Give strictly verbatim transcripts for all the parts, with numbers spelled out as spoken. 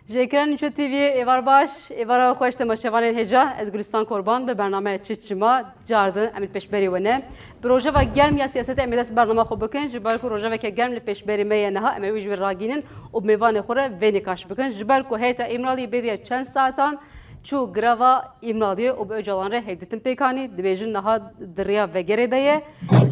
Jêkirin Nûçe T V'yê êvar baş, êvara xweş temaşevanên hêja, ez Gulistan Korban bi bernameya Çi Çima, cardin em li pêşberî we ne. Bi rojeva germ ya siyasetê em ê dest bernama xwe bikin, ji ber ku rojeveke germ li pêşberî me ye niha, em ê wî ji wî ragînin û bi mêvanê xwe re vê nîqaş bikin. Ji ber ku heyeta Îmraliyê bêriya çend saetan çû greva Îmraliyê û bi Ocalan re hevdîtin pêk anî, dibêjin niha di riya vegerê de ye.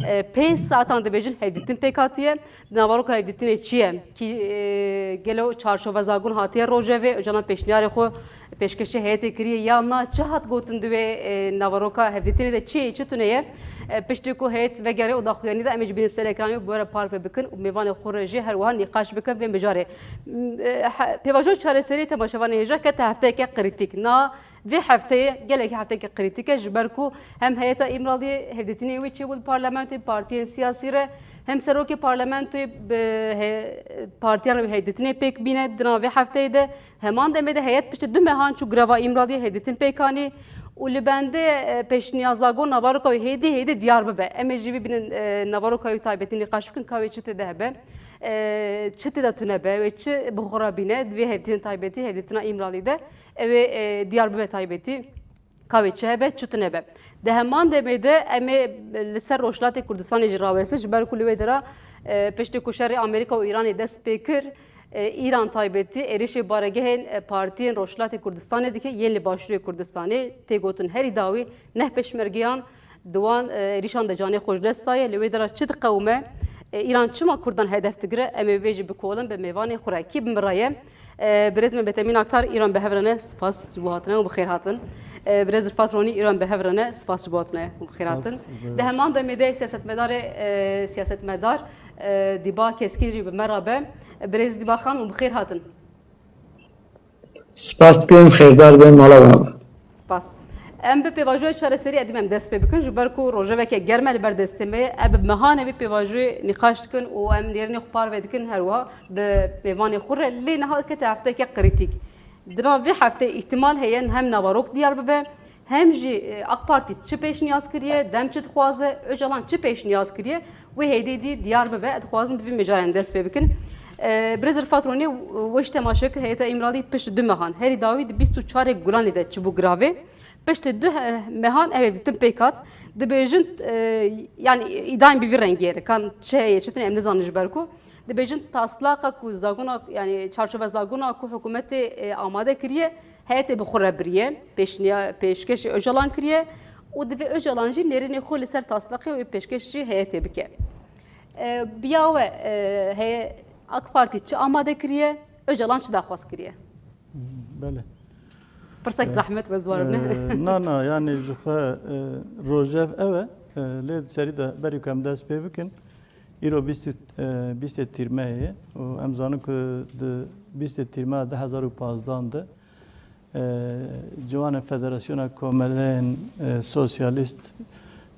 E, pênc saetan dibêjin hevdîtin pêk hatiye. Di naveroka hevdîtinê çi ye? Kî, e, gelo çarçovezagon hatiye rojevê, Ocalan pêşniyarê xwe pêşkêşî heyetê kiriye ya na? Çi hat gotin di wê, e, naveroka hevdîtinê de çi ye, çi tune ye? E, piştî ku heyet vegere û daxuyanî de em ê ji bînin ser ekranê bi we re parve bikin û mêvanê xwe re jî her wiha nîqaş bikin vê mijarê. M, e, he, pêvajoya çareseriyê temaşevanê hêja kete hefteyeke krîtîk. Na Vê hefteyê gelekî hefteyeke krîtîk e, ji ber ku hem heyeta Îmraliyê hevdîtinê wê çêbû li parlamentoyê partiyên siyasî re, hem serokê parlamentoyê bi he-, partiyan re wê hevdîtinê pêk bîne di nav vê hefteyê de. Heman demê de heyet piştî du mehan çû greva Îmraliyê hevdîtin pêk anî û li bendê, e, pêşniyazagon naveroka wê hêdî hêdî diyar bibe. Em ê jî vî bînin, e, naveroka wî taybetî nîqaş bikin ka wê çi tê de hebe, e, çi tê de tune be, wê çi bi xwe re bîne di vê hevdîtinê taybetî, hevdîtina Îmralî de. Ew ê, e, diyar bibe taybetî, ka wê çi hebe, çi tune be. Di heman demê de em ê li ser Rojhilatê Kurdistanê jî rawestin, ji ber ku li wê dera, e, piştî ku şerê Amerîka û Îranê dest pê kir, e, Îran taybetî êrîşê baregehên, e, partiyên Rojhilatê Kurdistanê dike, yên li Başûrê Kurdistanê tê gotin herî dawî neh pêşmergeyan, di wan, e, êrîşan de canê xwe ji dest daye, li wê dera çi diqewime, e, Îran çima Kurdan hedef digire, em ê vê jî bikolin bi mêvanê xwe re. Kî bi min re ye? E, birêz Mehmet Emîn Aktar, Îran bi hev re ne, spas ji bo hatine û bi xêr hatin. E, birêz Rifat Ronî, Îran bi hev re ne, spas ji bo hatine û bi xêr hatin. Spas, birêz. Di heman demê de siyasetmedarê, e, siyasetmedar, e, Dîba Keskîn jî bi me re be. Birêz Dîba Xan û bi xêr hatin. Spas dikim, xêrdar bin mala we. Spas. Em bi pêvajoya çareserî edîm em dest pê bikin, ji ber ku rojeveke germ e li ber destê me ye. Em bi mehanê vê pêvajoyê nîqaş dikin û em nêrînê xwe parve dikin her wiha bi mêvanê xwe re. Lê niha kete hefteyeke krîtîk. Di nav vê hefteyê îhtimal heye hem naverok diyar bibe, hem jî, e, AK Partî çi pêşniyaz kiriye, dem çi dixwaze, Ocalan çi pêşniyaz kiriye, wê hêdî dî diyar bibe. Ez dixwazim bi vî mijarê em dest pê bikin. E, Birêz Rifat Ronî, we jî temaşe kir, heyeta Îmralî pişt du mehan, herî dawî di bîst û çarê Gulanê de çibû giravê. Piştî du he-, mehan ev hevdîtin pêk hat. Dibêjin, e, yanî îdayên bi vî rengî ye, kan çi heye, çi tune em nizanin ji ber ku. Dibêjin taslaqa ku zagona, yanî çarçove zagona ku hikûmetê, e, amade kiriye, heyetê bi xwe re biriye, pêşniya-, pêşkêşî Ocalan kiriye û divê Ocalan jî nêrînê xwe li ser taslaqê wê pêşkêşî heyetê bike. E, biya we, e, heye AK Partî çi amade kiriye, Ocalan çi daxwaz kiriye? Belê. Pirsek E, zehmet, ez barim ne. E, na, na, yanî ji xwe, e, rojev ew e, e, lê di serî de berî ku em dest pê bikin, îro bîst, e, bîstê Tîrmeyê ye û em zanin ku di bîstê Tîrmeya du hezar û pazdan de, e, ciwanên Federasyona Komeleyên, e, Sosyalîst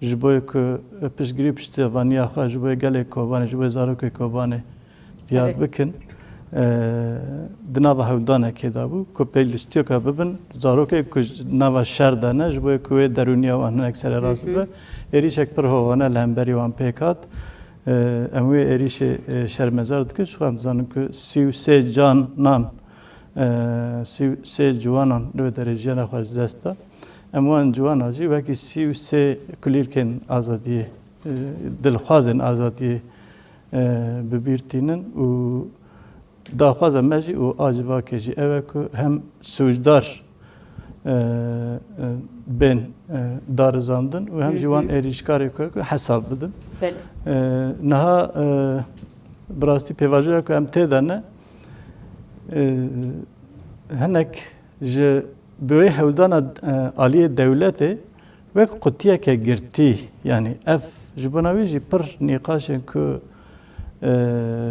ji bo ku piştgirî piştevaniya xwe ji bo gelê Kobanê, ji bo zarokê Kobanê diyar Erê. bikin. E, di nava hewldanekê de bû ku pêlîstiyoka bibin, zarokê ku ji nava şer de ne, ji bo ku wê derûniya wan hinek sererast Hı hı. bibe. Êrîşek pir hoxane li hemberî wan pêk hat. E, em wê êrîşê, e, şermezar dikin, ji xwe em dizanin ku sî û sê canan, e, sî û sê ciwanan li wê derê jiyana xwe ji dest da. Em wan ciwana jî wekî sî û sê kulîlkên azadiyê, e, dilxwazên azadiyê, e, bi bîr tînin û daxwaza me jî û a civakê jî ew e ku hem sûcdar, e, e, bên, e, darizandin û hem jî Hı hı. wan êrîşkarê ku, ku hesab bidin. Belê. E, niha, e, bi rastî pêvajoya ku em tê de ne, e, hinek ji bi wê hewldana, e, aliyê dewletê wek qutiyeke girtî, yanî ev ji bona wî jî pir nîqaşên ku, e,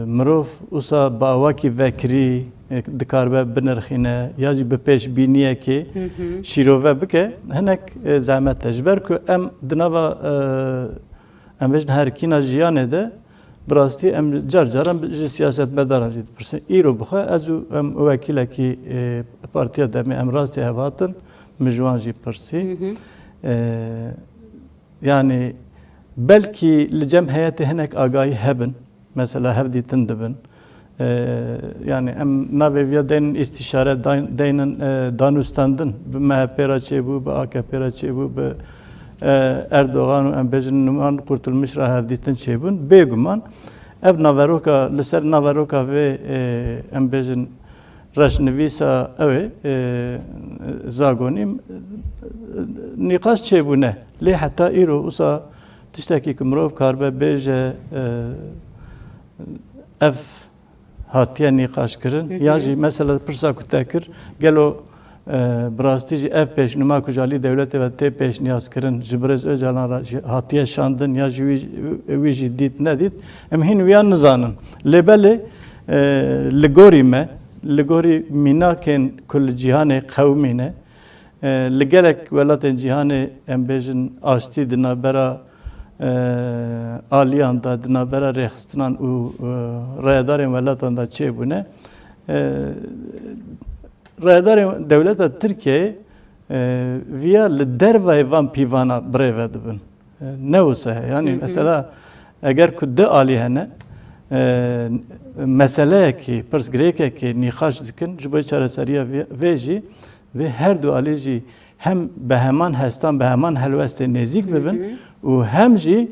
mirov wisa bi awakî vekirî, e, dikaribe binirxîne ya jî bi pêşbîniyekê Hı hı. şîrove bike, hinek, e, zehmet e. Ji ber ku em di nava, e, em bêjin herikîna jiyanê de bi rastî em car caran ji siyasetmedaran jî dipirsin. Îro bixwe ez û em wekîlekî, e, Partiya Demê em rastî hev hatin, min ji wan jî pirsî. Hı hı. E, yanî belkî li cem heyetê hinek agahî hebin, mesela hevdîtin dibin. E, yani em navê viya deynin îstîşare, day-, deynin, e, danûstendin. Bi M H P re çêbû, bi A K P re çêbû, bi, e, Erdogan û em bêjin Numan Kurtulmuş re hevdîtin çêbûn. Bêguman ev naveroka, li ser naveroka vê, e, em bêjin reşnivîsa ew ê, e, zagonî, e, nîqaş çêbûne. Lê heta îro wisa tiştekî ku mirov karibe bêje, e, ev hatiye nîqaşkirin, Hı hı. ya jî mesela pirsa ku te kir, gelo, e, bi rastî jî ev pêşnûma ku ji alî dewletê ve tê pêşniyazkirin, ji birêz Ocalan re jî hatiye şandin ya jî wî, wî jî dît nedît, em hîn wiya nizanin. Lê belê, e, li gorî me, li gorî mînakên ku li cîhanê qewimî ne, e, li gelek welatên cîhanê em bêjin aştî di navbera, e, aliyan de, di navbera rêxistinan û, e, rayedarên welatan de çêbûne. E, rayedarên dewleta Tirkiyeyê, e, viya li dervayê van pîvana birêve dibin. E, ne wisa heye. Yani Hı hı. mesela eger ku du alî hene, e, meseleyekî, pirsgirêkekî nîqaş dikin, ji bo çareseriya vê, vê jî vê her du alî jî hem bi heman hestan, bi heman helwestê nêzîk bibin Hı hı. û hem jî,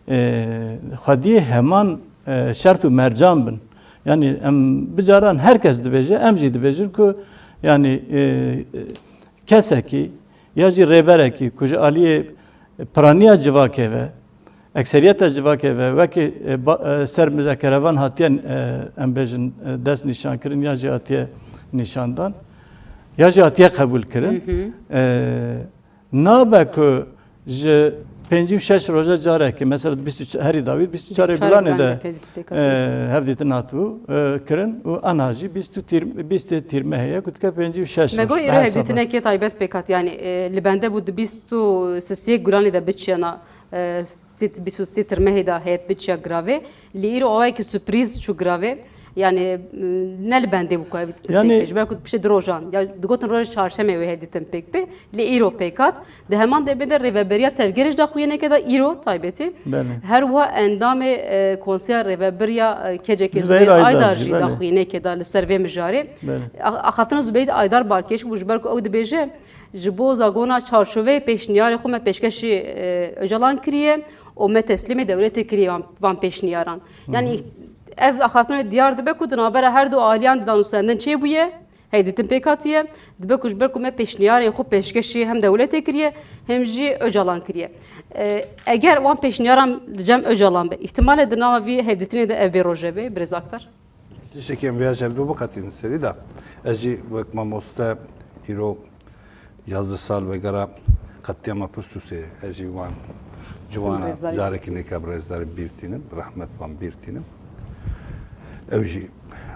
e, xwediyê heman, e, şert û mercan bin. Yani em bicaran her kes dibêje, em jî dibêjin ku yani, e, kesekî ya jî rêberekî ku ji aliyê piraniya civakê ve, ekseriyeta civakê ve wekî, e, ba-, e, ser muzekerevan hatiye, e, em bêjin, e, dest nîşan kirin ya jî hatiye nîşandan, ya jî hatiye qebûl kirin. Hı hı. E, nabe ku ji pêncî û şeş roja carekê, mesela bîst û çar, herî dawî bîst û çar Gulanê de, e, hevdîtin hatibû, e, kirin û aniha jî bîst û tîr-, bîstê tîrmehê ye ku dike pêncî û şeş roj. Me got îro hevdîtinekê taybet pêk hat, yanî, e, li bende bû di bîst û sisê Gulanê de biçiyana, e, sît-, bîst û sê tirmehê de heyet biçiya giravê. Lê îro awayekî surprîz çû giravê. Yani, e, ne li bendê bû ku hevdîtin Yani pêk bê. Ji ber ku piştê du rojan, ya digotin rojê çarşemê wê hevdîtin pêk bê. Lê îro pêk hat. Di heman demê de Rêveberiya Tevgerê jî daxuyaniyeke da îro taybetî. Belê. Her wiha endamê, e, Konseya Rêveberiya, e, K C K Zubeyir Zubeyir Aydar Aydar jî, jî belê. daxuyaniyeke da li ser vê mijarê. Belê. A-, axaftina Zubeyir Aydar balkêş bû, ji ber ku ew dibêje, ji bo zagona çarçoveyê pêşniyarê xwe me pêşkêşî, e, Ocalan kiriye û me teslîmê dewletê kiriye van, van pêşniyaran. Hı hı. Yani ev axaftina diyar dibe ku di navbera her du aliyan de danûstendin çêbûye. Hevdîtin pêk hatiye, dibe ku ji ber ku me pêşniyarên xwe pêşkêşî hem dewletê kiriye, hem jî Ocalan kiriye. E, eger wan pêşniyaran li cem Ocalan be, îhtimalê di nava vî hevdîtinê de ev bê rojevê, Birêz Aktar? Tiştekî em vêya ji hev du biqetînin serî de. Ez jî wek mamoste îro yazdeh sal vegera qetlîama Pirtûsê, ez jî wan ciwana Birêzdarî. carekî nêka birêzdarî bîr tînim, bi rehmet wan bîr tînim. Ew jî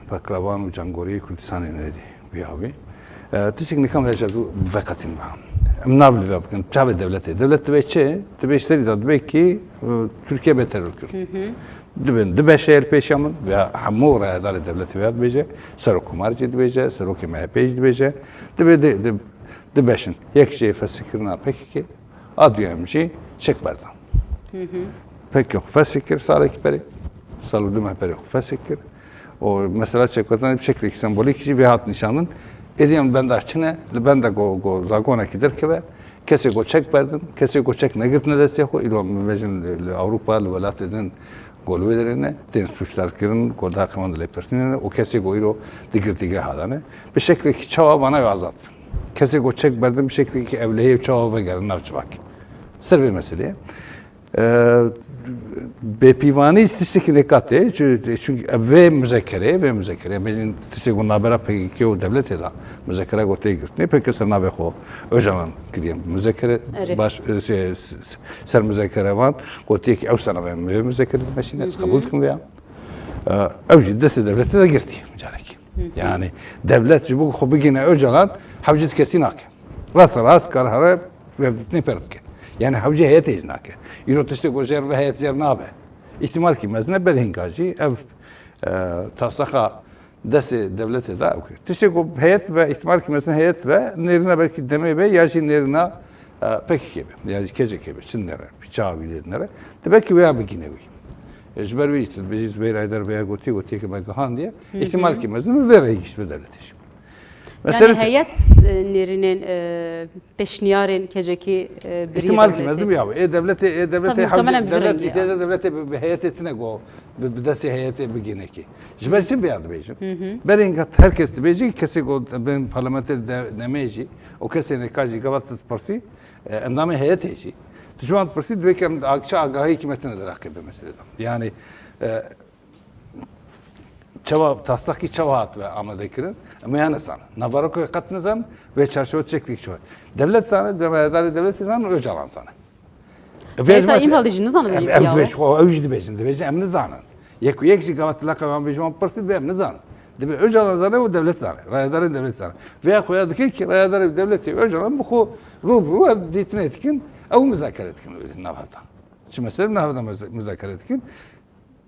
peklavan û cangoriyê Kurdistanê nedî wî havî. E, tiştek nîkam heye ji du veqetîn ve. Em nav li vê bikin. Çavê dewletê. Dewlet divê çi? Divê ji serî de divê kî, e, Tirkiye bê terorkirî. Hı hı. Dibin du beşê li pêşiya min ve hemû rayedarê dewletê vêya dibêje. Serokkomar jî dibêje, serokê M H P jî dibêje. Divê di, di, du beşin. Yek jê fesihkirina P K K, a duyem jî çekberdan. Hı hı. P K K xwe fesih kir salekî berê. Sal û du meh berê xwe fesih kir. Û mesela çekberdan bi şeklekî sembolîk jî vê hat nîşandin. Êdî em benda çi ne? Li benda go, go zagonekî derkeve. Kesê go çek berdin, kesê go çek negirtine destê xwe, îro em bêjin li, li Ewropa, li welatê din go li wê derê ne, tên sûcdarkirin, go daqê wan de lêpirtîne ne û kesê go îro di girtîgeha de ne. Bi şeklekî çawa vana wê azad bin. Kesê go çek berdin bi şeklekî ewlehiyê çawa vegerin nav civakê. Ser vê meseleyê. Eee, bêpîvanî tiştekî nêka tê, çu-, çunkî vê muzekerê, vê muzekerê, em bêjin tiştê ku navbera P K K û dewletê de muzekere go tê girtinê, P K K ser navê xwe Ocalan kiriye muzekere, Erê. baş, e, şey, s-, s-, ser muzekerevan, gotiye ki ew ser navê vê muzekerê dimeşîne, ez Hı hı. qebûl dikim vêya. Eee, ew jî destê dewletê de girtiye carekî. Hı hı. Yani dewlet ji bo xwe bigihîne Ocalan, hewcî di kesî nake. Rast rast kar here vevdîtinê pêr bike. Yani hewcî heyetê jî nake. Îro tiştê ku jêr ve heyet jêr nabe. Îhtimalkî mezin e berhînka jî ev, e, taslaxa destê dewletê de ew kir. Tiştê ku heyet ve, îhtimalkî mezin heyet ve nêrîna belkî demê be ya jî nêrîna, e, P K K be, ya jî K C K be, çi nere, çawa wî lê dinere. Dibe ki wêya bigîne wî. E, ji ber wî îşte dibêjî Zubeyir Haydar vêya gotiye, gotiye ke me gihandiye. Îhtimalkî mezin bi vê rêyê gihîşt bi dewletê jî. Mesele yani heyet e, nêrînên e, pêşniyarên kecekî e, birî Îhtimalkî mezin ya. Ê dewletê, ê dewletê hewce, dewlet îhtiyacê dewletê bi heyetê tine go bi, bi destê heyetê bigîne kî. Ji ber çi vêya dibêjim? Berê hinga her kes dibêje, kesê go bên parlamenterê de, demê jî û kesê nêka jî gava tu dipirsî, e, endamê heyetê jî. Tu ji wan dipirsî, divê ke em çi agahiyekî me tine deraqê bi meselê de. Yani e, çawa taslakî çawa hatibû amade kirin, em ya nizanin. Naveroka wê qet nizanin, vê çarçewe çek pêk çûye. Dewlet zane, rayedarê dewletê zanin, Ocalan zane. Heyeta Îmralî jî nizanin wê ya. Ew, ew jî dibêjin, dibêjin em nizanin. Yek û yek jî gava tilaqa wan bêjin wan pirsî dibe em nizanin. Dibe Ocalan zane û dewlet zane. Rayedarên dewlet zane. Vêya xuya dike ki rayedarê dewletê Ocalan bi xwe rû bi rû ev dîtinê dikin, ew muzakere dikin li nav hevdan. Çi mesele nav hevdan muzakere dikin.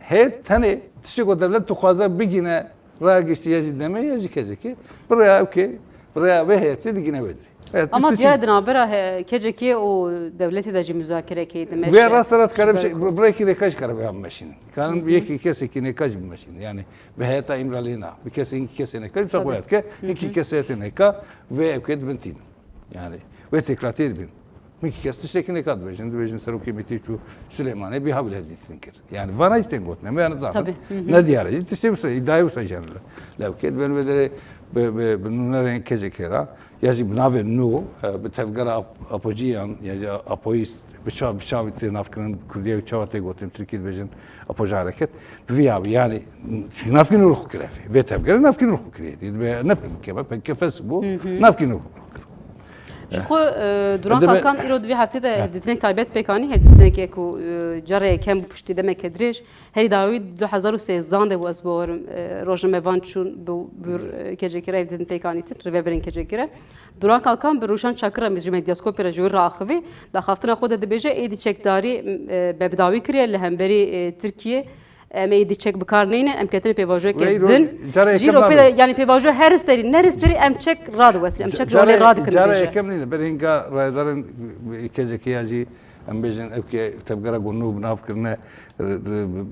Hê tenê tiştê ku dewlet dixwaze bigîne raya giştî ya jî demê ya jî kecekê, bi rêya ewkê, bi rêya vê heyetê digîne wê dirê. Ama diyar e di navbera kecekê û dewletê de jî muzakerekê dimeşe. Vê rast rast kare bi rêkî nêka jî kare vêya bimeşînin. Karin yekî kesekî nêka jî bimeşînin. Yani bi heyeta Îmraliyê na, bi kesên kesê nêka jî wisa xuya dike, yekî kesê heyetê nêka vê ewkê dibin tînin. Yani wê têklatiyê dibin. Mîkî kes tiştekî nêka dibêjin, dibêjin serokê Mîtî çû Silêmanê bîha bi levdîtin kir. Yani vana jî tên gotin, em ya nizanin. Ne diyar e jî tiştê wisa, îdayê wisa jî hene. Lewkê dibên wê derê bi, bi, bi nûnerên kecekê re, ya jî bi navê nû, e, bi tevgera ap-, apojiyan, ya jî apoyîst, bi çav, bi çavî tê navkirin, Kurdiyê çawa tê gotin, Tirkî dibêjin, Apoja Hareket, bi vî ya, yani, çünkü navkî nû li xwe kire. Vê tevgere navkî nû li xwe kiriye. Dibe ne P K K be, P K K fes bû, navkî nû li xwe kir. Ji xwe e, Duran Kalkan îro di vî heftê de hevdîtinek taybet pêk anî, hevdîtinekê ku e, cara yekem bû piştî demeke dirêj. Herî dawî du hezar û sêzdehan de bû, ez bawerim e, rojnamevan çûn bi bûr e, kecekî re hevdîtin pêk anîtin, rêvebirên kecekî re. Duran Kalkan bi Rûşan Çakir re ji Medyaskopê re ji wir re axivî, di axaftina xwe de dibêje, êdî çekdarî e, me bi dawî kiriye li hemberî e, Tirkiyê. Em êdî çek bi kar neynin, em ketine pêvajoyeke din. Jî ro pê de, yanî pêvajoya her serî, ne her serî em çek radiwestin, em çek ji holê radikin dibêje. Cara yekem neyne, ber hinga rayedarên kecekê ya jî em bêjin, ev ke tevgera ku nû bi nav kirine,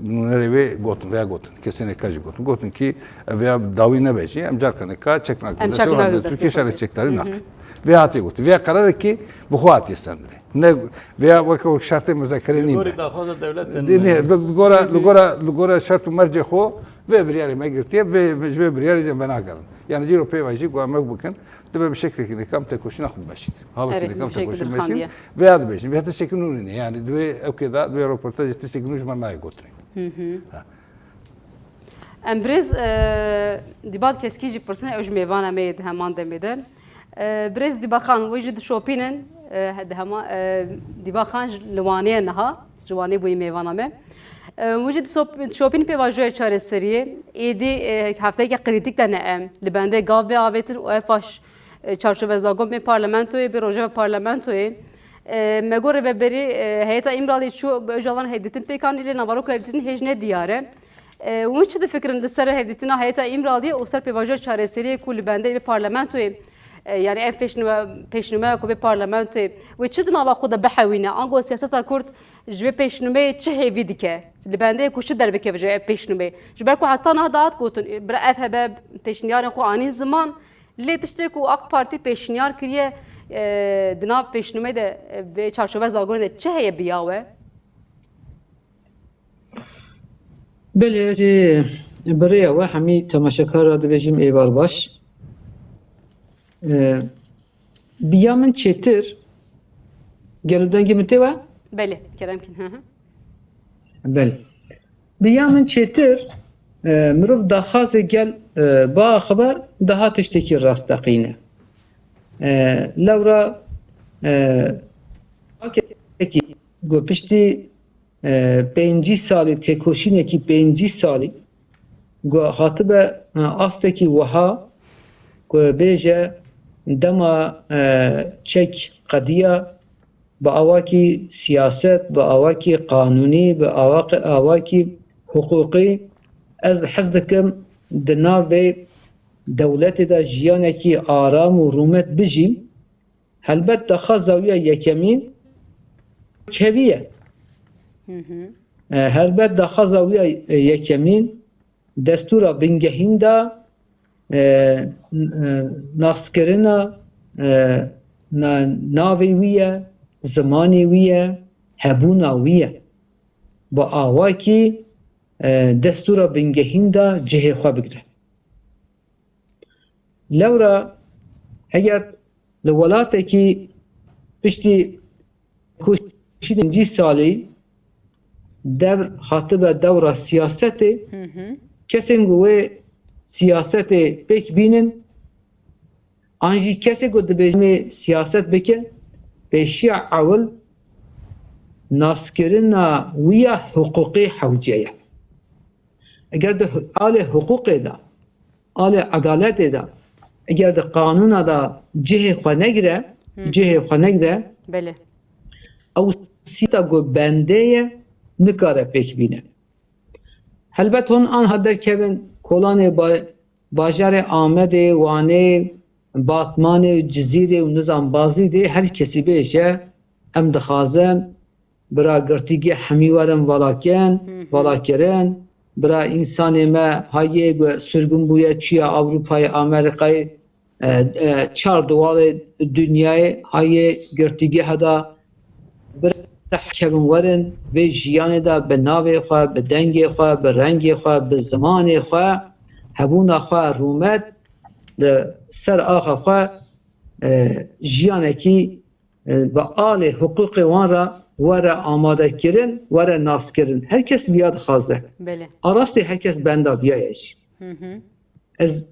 nûnerê wê gotin, veya gotin, kesê nêka jî gotin. Gotin ki ev ya dawî nebe jî, em carka nêka çek nakin. Em çek nakin. Tirkiye şerê çekdarî nakin. Vê hatiye gotin. Vê qerarekî bi xwe hatiye stendirê. Ne, veya weke wek şertê muzakerê nîn be. Li gorî daxwaza dewlet de nîne. Li gora, li gora, li gora şert û mercê xwe vê biryarê me girtiye, vê, ji vê biryarê jî em venagerin. Yani cîro pê ve jî ku em ew bikin, dibe bi şeklekî nêka em têkoşîna xwe bimeşîn. Halkî nêka em têkoşîn bimeşîn. Veya dibêjin, vê tiştekî nû nîne. Yani di wê ewkê de, di wê roportajê tiştekî nû ji me nayê gotinê. Em birêz e, Dîbat Keskî jî pirsine, ew ji mêvana me yê di heman demê de. E, birêz Dîbaxan, wê jî dişopînin, e, di hema, e, Dîbaxan ji li Wanê ye niha, ji Wanê bûyî mêvana me. E, wê jî dişop-, dişopînin pêvajoya çareseriyê. Êdî e, hefteyeke krîtîk de ne em. Li bendê gav bê avêtin û ev paş e, çarçovezagon bê parlamentoyê, bê rojeva parlamentoyê. E, me got rêveberî e, heyeta Îmralî çû bi Ocalan hevdîtin pêk anî, lê naveroka hevdîtin hêj ne diyar e. E, hûn çi difikirin li ser hevdîtina heyeta Îmraliyê û ser pêvajoya çareseriyê ku li bendê bê parlamentoyê, e, yani ev pêşnûme, pêşnûmeya ku bê parlamentoyê, wê çi di nava xwe de bihewîne? Ango siyaseta Kurd ji vê pêşnûmeyê çi hêvî dike? Li bendê ku çi derbikeve ji ev pêşnûmeyê? Ji ber ku heta niha dihat gotin, bira ev hebe pêşniyarên xwe anîn ziman, lê tiştê ku AK Partî pêşniyar kiriye, e, di nav pêşnûmeyê de, e, vê çarçove zagonê de çi heye bi ya we? Belê, ez ê bi rêya we hemî temaşekar re dibêjim êvar baş. E, bi ya min çêtir, gelo dengê min tê we? Belê, kerem kin. Belê. Bi ya min çêtir, e, mirov daxwazê gel, e, biaxive, daha tiştekî rasteqîn e. E, lewra, e, akekî ku piştî e, pêncî salî, têkoşînekî pêncî salî ku hatibe, e, astekî wiha ku bêje dema, e, çek qediya bi awakî siyaset, bi awakî qanûnî, bi awaq-, awakî hiqûqî, ez hez dikim di nav vê dewletê de jiyanekî aram û rûmet bijîm. Helbet daxwaza wî ya yekemîn kevî ye. E, helbet daxwaza wî ya, e, yekemîn, destûra bingehîn de, e, n-, e, naskirina, e, na-, navê wî ye, zimanê wî ye, hebûna wî ye. Bi awakî, e, destûra bingehîn de cihê xwe bigire. Lewra eger li welatekî piştî ku şî pêncî salî dewr hatibe dewra siyasetê, Hı hı. kesên ku wê siyasetê pêk bînin, an jî kesê ku dibêjin em ê siyaset bikin, pêşiya ewil naskirina wî ya hiqûqê hewce ye. Eger di alê hiqûqê de, alê edaletê de, eger di qanûna de cihê xwe negire, Hı. cihê xwe negire, Belê. ew sîta ku bendê ye, nikare pêk bîne. Helbet hûn anha derkevin kolanê ba-, bajarê Amedê, Wanê, Batmanê, Cizîrê û nizam Bazîdê her kesî bêje, em dixwazin bira girtîgeh hemî werin valakin, Hı hı. valakirin. Bira însanê me hayê ku sirgûn bûye çûye Ewropayê, Amerîkayê, e, e, çar diwarê dinyayê hayê girtîgeha da bira kevin werin vê jiyanê de bi navê xwe, bi dengê xwe, bi rengê xwe, bi zimanê xwe, hebûna xwe rûmet li ser axa xwe, e, jiyanekî e, bi alê hiqûqê wan re were amadekirin, were naskirin. Her kes viya dixwaze. Belê. Arastê her kes benda viya ye jî. Hı hı. Ez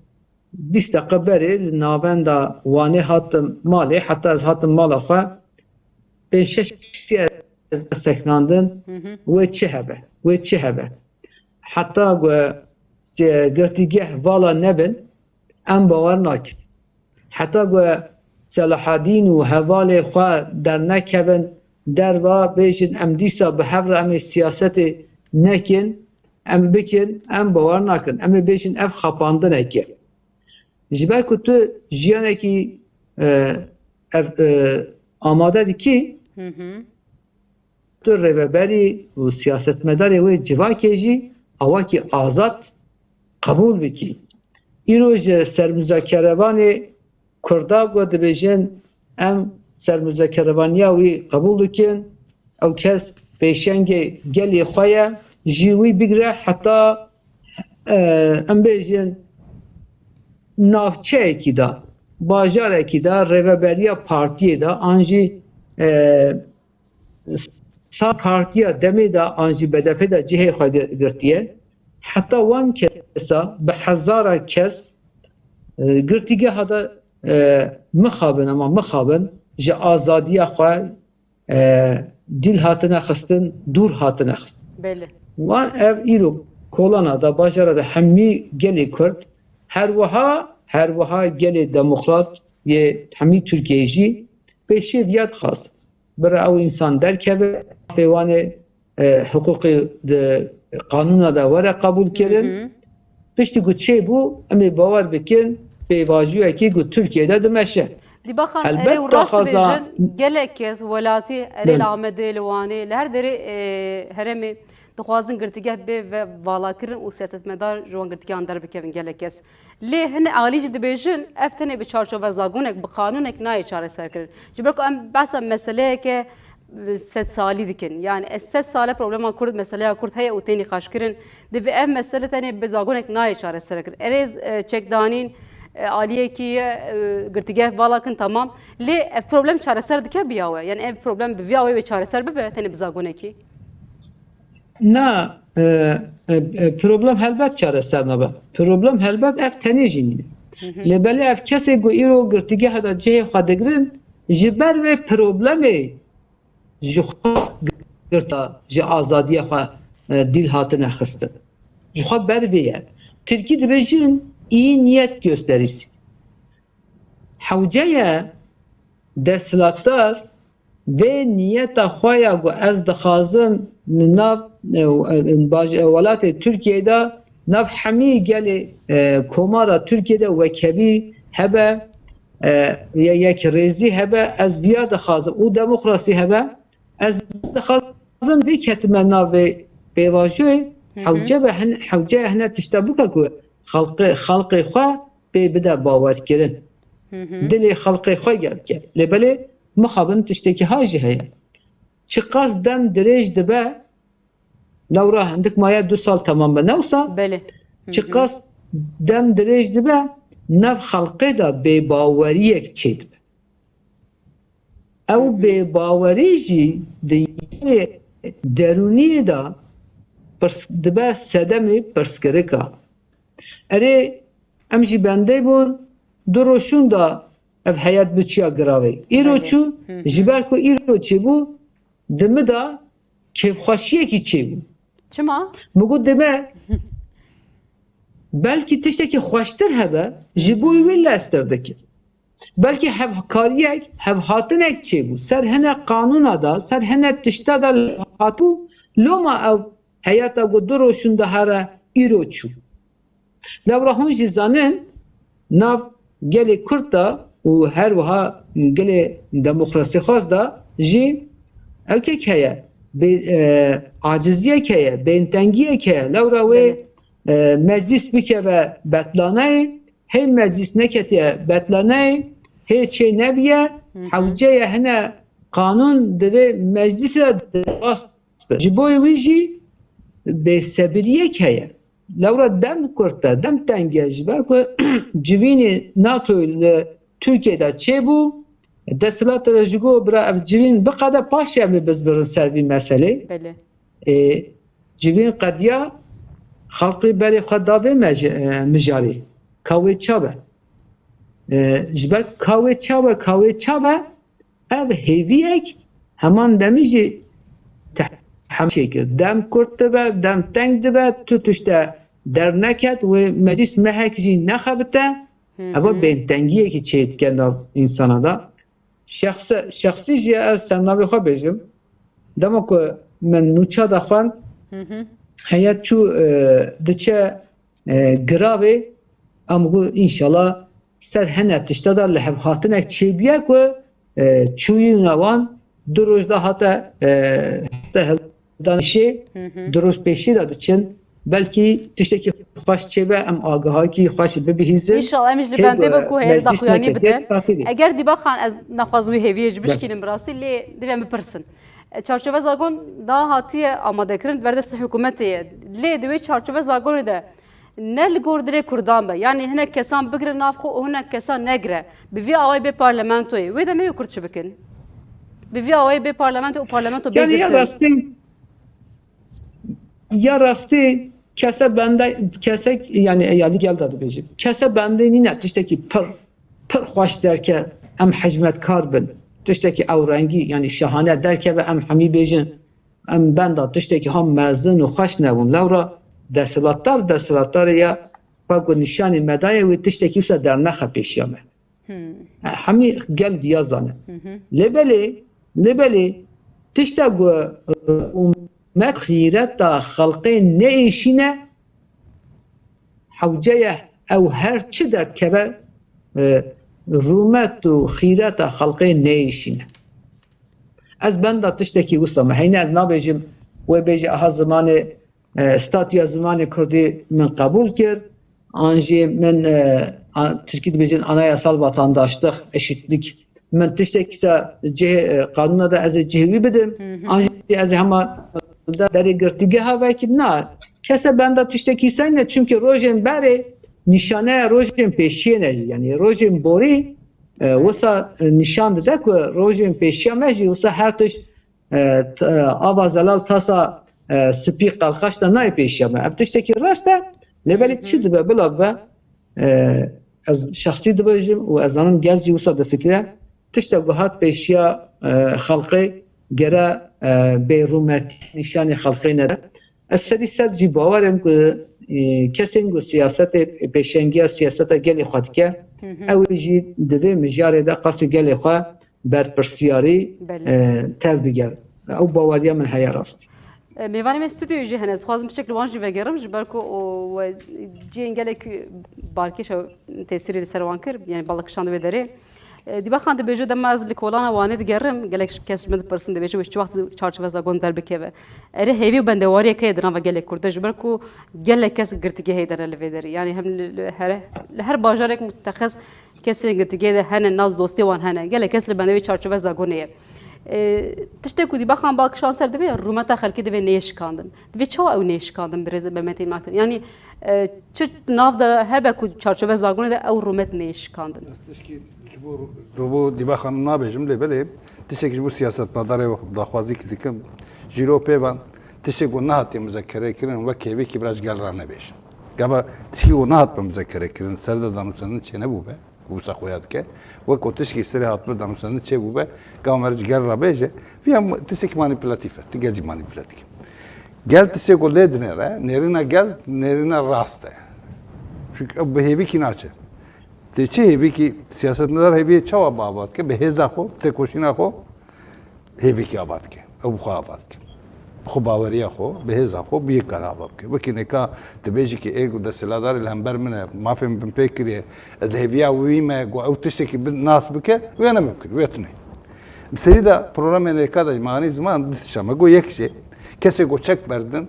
bîst deqe berê li navenda Wanê hatim malê, heta ez hatim mala xwe, pênc şeş kiştî ez seknandin, Hı hı. wê çi hebe, wê çi hebe. Heta ku, e, girtîgeh vala nebin, em bawer nakin. Heta ku Selahedîn û hevalê xwe dernekevin derva, bêjin, em dîsa bi hev re em ê siyasetê nekin, em bikin, em bawer nakin. Em ê bêjin, ev xapandinekê. Ji ber ku tu jiyanekî, e, ev, e, amade dikî, Hı hı. tu rêveberî û siyasetmedarê wê civakê jî awakî azad qebûl bikî. Îro ji sermûzakerevanê Kurda ku dibêjin, em sermûzakerevaniya wî qebûl dikin, ew kes pêşengê gelê xwe ye, ji wî bigire heta, e, em bêjin, navçeyekî de, bajarekî de, rêveberiya partiyê de, an jî, e, sa partiya demê de, an jî B D P de cihê xwe gi-, girtiye. Heta wan kesa bi hezara kes, e, girtîgeha de, e, mixabin, ama mixabin, ji azadiya xwe, e, dîl hatine xistin, dûr hatine xistin. Belê. Wan ev îro kolana da bajara de hemî gelê Kurd, her wiha, her wiha gelê demokrat yê hemî Tirkiyeyê jî pêşiya viya dixwazin. Bira ew însan derkeve, mafê wan ê, e, hiqûqê di qanûna de were qebûl kirin. Hı hı. Piştî ku çêbû, em ê bawer bikin, pêvajoyekê ku Tirkiyeyê de dimeşe. Dîba Xan, erê Helbet û rast daxwaza dibêjin, gelek kes welatî erê Belê. li Amedê, li Wanê, li her derê, e, herêmê dixwazin girtîgeh bê ve valakirin û siyasetmedar ji wan girtîgehan derbikevin gelek kes. Lê hinek alî jî dibêjin, ev tenê bi çarçove zagonek, bi qanûnek nayê çareserkirin. Ji ber ku em behsa meseleyeke sed salî dikin. Yani ez sed sal e problema Kurd, meseleya Kurd heye û tê nîqaşkirin. Divê ev mesele tenê bi zagonek nayê çareserkirin. Erê, e, çekdanîn, e, aliyekî ye, e, girtîgeh vala kin, tamam. Lê ev problem çareser dike bi ya we? Yani ev problem bi viya we wê çareser bibe, tenê bi zagonekî? Na, e, e, e, problem helbet çareser nabe. Problem helbet ev tenê jî nîne. Hı hı. Lê belê ev kesê ku îro girtîgeha de cihê xwe digirin, ji ber vê problemê ji xwe girta, ji azadiya xwe, e, dîl hatine xistin. Ji xwe ber vê ye. Tirkî dibêjin, iyi niyet gösterisi. Hewce ye desthilatdar vê niyeta xwe ya ku ez dixwazim li nav, e, e, baj-, e, welatê Tirkiyeyê de nav hemî gelê, e, komara Tirkiyeyê de wekhevî hebe, e, ye-, yekrêzî hebe, ez viya dixwazim û demokrasî hebe, ez dixwazim vê ketime navê pêvajoyê hewce be hin-, hewce hene tişta bike ku xelqê, xelqê xwe pê bide bawerkirin. Dilê xelqê xwe gel bike. Lê belê mixabin tiştekî ha jî heye. Çiqas dem dirêj dibe, lewra hindik maye du sal temam be, ne wisa? Belê. Çiqas dem dirêj dibe, nav xelqê de bêbaweriyek çêdibe. Ew bêbawerî jî di yerê derûniyê de pirs-, dibe sedemê pirsgirika. Erê, em jî bendê bûn, du roj şûn da ev heyet biçiya giravê. Îro Belê. Çû, ji ber ku îro çêbû, di min de kêfxweşiyekî çêbû. Çima? Min got, dime, belkî tiştekî xweştir hebe, ji bo wî leztir dikir. Belkî hevkariyek, hevhatinek çêbû. Ser hene qanûna da, ser hene tişta da hatibû, loma ew heyeta ku du roj şûn da here îro çû. Lewra hûn jî zanin, nav gelê Kurd de û her wiha gelê demokrasîxwaz de jî ewkek heye, bê-, e, aciziyek heye, bêntengiyek heye. Lewra wê, Belê. e, meclîs bikeve betlaneyê, hê meclîs neketiye betlaneyê, hê çê nebiye, Hı hı. hewce ye hine qanûn divê meclîsê de derbas be. Ji bo wî jî bêsebiriyek heye. Lewra dem kurt e, dem teng e, ji ber ku civînê NATOyê li Tirkiyê de çêbû, desthilat re ji got, bira, ev civîn biqede, paşê em ê bizbirin ser vî meselê. Belê. Ê, civîn qediya, xelqî berê xwe da vê mej-, e, mijarê. Ka wê ça be? E, ji ber ka wê ça be, ka wê ça be, ev hêviyek heman demî jî tehm-, çêkir. Dem kurt dibe, dem teng dibe, tu tişte derneket, wê meclîs mehek jî nexebite. Hı hı. Eva bêntengiyekî çê dike nav însana da. Şexse-, şexsî jî ez ser navê xwe bêjim. Dema ku min nûça de xwend, Hı hı. heyet çû, e, diçe, e, giravê, em got, înşallah ser hene tişta de lihevhatinek çêbiye ku, e, çûyîna wan du roj de hate, e, hate hildanişê, Hı hı. du roj pêşî de diçin. Belkî tiştekî xweş çêbe, em agahakî xweş bibihîzin. Înşallah em ji li Hê bendê be ku heyet meclîs daxuyanî neke, bide. Hê partî bê. Eger Dîba Xan, ez naxwazim wî hêviyê ji Be. bişkînim bi rastî, lê divê em bipirsin. E, çarçove zagon da hatiye amadekirin, berdestê hikûmetê ye. Lê di wê çarçove zagonê de ne li gor dilê Kurdan be. Yanî hinek kesan bigire nav xwe û hinek kesan negire. Bi vî awayî bê parlamentoyê. Wê demê wê Kurd çi bikin? Bi vî awayî bê parlamento û parlamento bê Yani ya girtin. rastî, ya rastî kese bende, kesek, yani ya li gel de dibêjim. Kese bendê nîne tiştekî pir, pir xweş derke em hizmetkar bin. Tiştekî ew rengî, yani şahane derkeve em hemî bêjin. Em benda tiştekî ha mezin û xweş nebûn. Lewra desthilatdar, desthilatdarê ya xwe ku nîşanî me daye wê tiştekî wisa dernexe pêşiya me. Hmm. Hemî gel viya zane. Hı hı. Lê belê, lê belê tişta ku, e, umet xîreta xelqê neêşîne, hewce ye ew her çi derdkeve, e, rûmet û xîreta xelqê neêşîne. Ez benda tiştekî wisa me. Heyne ez nabêjim, wê bêje aha zimanê, e, statûya zimanê kurdî min qebûl kir, an jî min, e, a-, tirkî dibêjin anayasal vatandaşlık, eşitlik. Min tiştekî se cihê, e, qanûna de ez ê cihê wî bidim, Hı hı. an jî ez ê hema de derê girtîgeha vekim. Na, kese benda tiştekî se ne, çimkî rojên berê nîşaneya rojên pêşiyê ne jî. Yani rojên borî, e, wisa, e, nîşan dide ku rojên pêşiya me jî wisa her tişt, e, t-, e, ava zelal tasa, e, spî qelqaş de nayê pêşiya me. Ev tiştekî rast e, lê belê Hı hı. çi dibe bila bibe, e, ez şexsî dibêjim û ez zanim gel jî wisa difikire, tişta ku hat pêşiya, e, xelqê gere, e, bêrûmetî nîşanê xelqê nede. Ez sedî sed jî bawer im ku, e, kesên ku siyasetê, pêşengiya siyaseta gelê xwe dike, Hı hı. ew jî di vê mijarê de qasî gelê xwe berpirsiyarî, Belê. e, tev bigere. Ew baweriya min heye rastî. E, mêvanê me stûdyoyê jî hene. Ez dixwazim piçek li wan jî vegerim, ji ber ku o, we cihên gelek balkêş û tesîrê li ser wan kir, yani balkişand wê derê. E, Dîba Xan dibêje, dema ez li kolana Wanê digerim, gelek kes ji min dipirsin, dibêje, wê çi wext çarçove zagon derbikeve? Erê, hêvî û bendewariyeke ye di nava gelê Kurd de, ji ber ku gelek kes girtîgehê de ne li vê derê. Yanî hem li, li here, li her bajarek muteqez kesên girtîgehê de hene, nas dostê wan hene. Gelek kes li bendê wê çarçove zagonê ye. E, tiştê ku Dîba Xan ba kişan ser divê, rûmeta xelkê divê neyê şikandin. Divê çawa ew neyê şikandin, birêz Mehmetê Maktin? Yanî, e, çi nav de hebe ku çarçove zagonê de ew rûmet neyê şikandin? Ez tişkî ji bo, ji bo Dîba Xanim nabêjim, lê belê tiştek ji bo siyasetmedarê daxwazî ki dikim, ji îro pê ve tiştek ku nehatiye muzekere kirin, wek hêvîkî bira ji gel re nebêjin. Gava tişkî ku nehatbe muzekere kirin, ser de danûstendin çênebûbe, ku wisa xuya dike, wek ku tişkî serê hatbe danûstendin çêbûbe, gava mere ji gel re bêje, viya tiştekî manîpulatîf e, ti gel jî manîpule dike. Gel tiştê ku lê dinêre, nêrîna gel, nêrîna rast e. Çunke ew bi hêvîkî naçe. Tê çi hêvîkî, siyasetmedar hêviyê çawa bi ava dike? Bi hêza xwe, têkoşîna xwe hêvîkî ava dike. Ew bi xwe ava dike. Bi xwe baweriya xwe, bi hêza xwe, bi yek kar ava bike. Wekî nêka dibêjî ki ê ku desthilatdarê li hember min e, mafê min pê kiriye, ez hêviya wî me, ku ew tiştekî bi nas bike, wê ne mimkun, wê tune. Bi serî de programê nêka de manî ziman di tişta me got, yek jê, kesê ku çek berdin,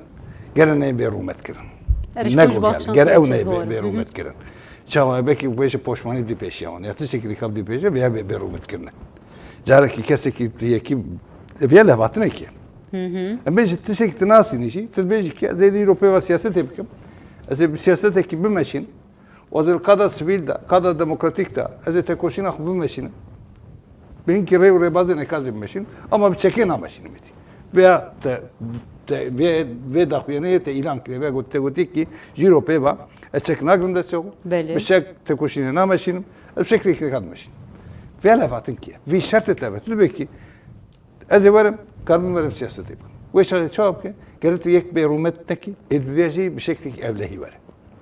gere neyê bê rûmet kirin. Erê, ji Ne ku ji got gel, bakşan gere ew serê neyê bê, çizgor. bê Hı hı. rûmet kirin. Çawa belkî bêje poşmanî dî pêşiya wan. Ya tiştekî rîkab dî pêşe, vêya bê, bê rûmet kirine. Carekî kesekî tu yekî, ev ya lehvatinekî. Hı hı. Em bêjin tiştekî tu nasînî jî, tu dibêjî ki ez ê îro pê ve siyasetê bikim. Ez ê bi siyasetekî bimeşîn. Û ez ê li qada sivîl de, qada demokratîk de, ez ê tekoşîna xwe bimeşînim. Bi hinkî rê û rêbazên êkazê bimeşînim. Ama bi çekê nameşînim êdî. Veya te, te, vê, vê daxuyaniyê te îlan kiriye, veya got-, te gotiye ki ji îro pê ve ez çek nagirim destê xwe. Belê. Bi çek tekoşînê nameşînim. Ez bi şeklê kirêka dimeşînim. Vê levhatin kiye. Vî şertê te ve. Tu dibê ki ez ê werim, karibim werim siyasetê bikim. Wê şertê çawa bike? Gerek tu yek bê rûmet nekî, ê dudiya jî bi şeklekî ewlehî were.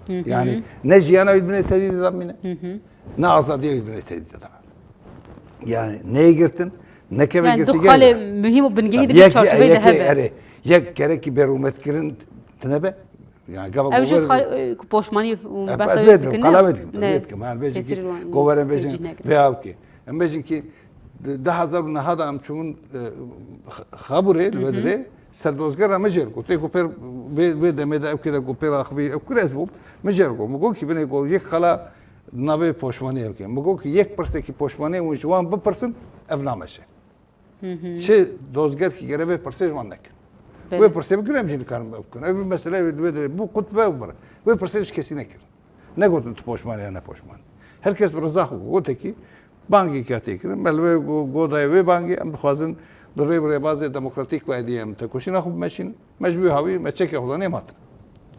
Hı hı. Yani ne jiyana wî binê tehdîdê de bimîne, Hı hı. ne azadiya wî binê tehdîdê de be. Yani neyê girtin, nekeve Yani du girtîgehê xalê de. muhîm û bingehî Tabii, di vê yek, çarçoveyê de yek, hebe. Erê, yek gerekî bêrûmetkirin tine be. Yani gava Ew jî gover- xal-, e, ku poşmanî û E, behsa ez wê vê dikim, dikin, qala ne? vê dikim, Ne. vê dikim. Yani bêjin Tesîr ki, wan goveren bêjin tecîh nekin. vê avkê. Em bêjin ki di-, du hezar û neh de em çûn, e, X-, Xaburê, li Hı hı. Wedirê, ser dozgera min jê re got. Ê ku pêr vê, vê demê de ew kê de ku pêr axivî ew kur ez bûm, min jê re got. Min got ki binê got yek xala navê poşmanê ew ke. Min got ki yek pirsekî poşmanê hûn ji wan bipirsin, ev nameşe. Hı hı. Çi dozger ki gere vê pirsê ji wan nekin. Belê. Wê pirsê bikin, em jî nikarin ev bikin. Ev mesele wê, wê, wê, bû qut ve û mir. Wê pirsê ji kesî nekirin. Negotin tu poşman ya ne poşman. Her kes bi riza xwe gote ki bangê ka tê kirin. Me li wê go-, godayê wê bangê em dixwazin bi rê bi rêbazê demokratîk ve êdî em tekoşîna xwe bimeşînin. Me ji wî hawî me çekê xwe danê em hatin.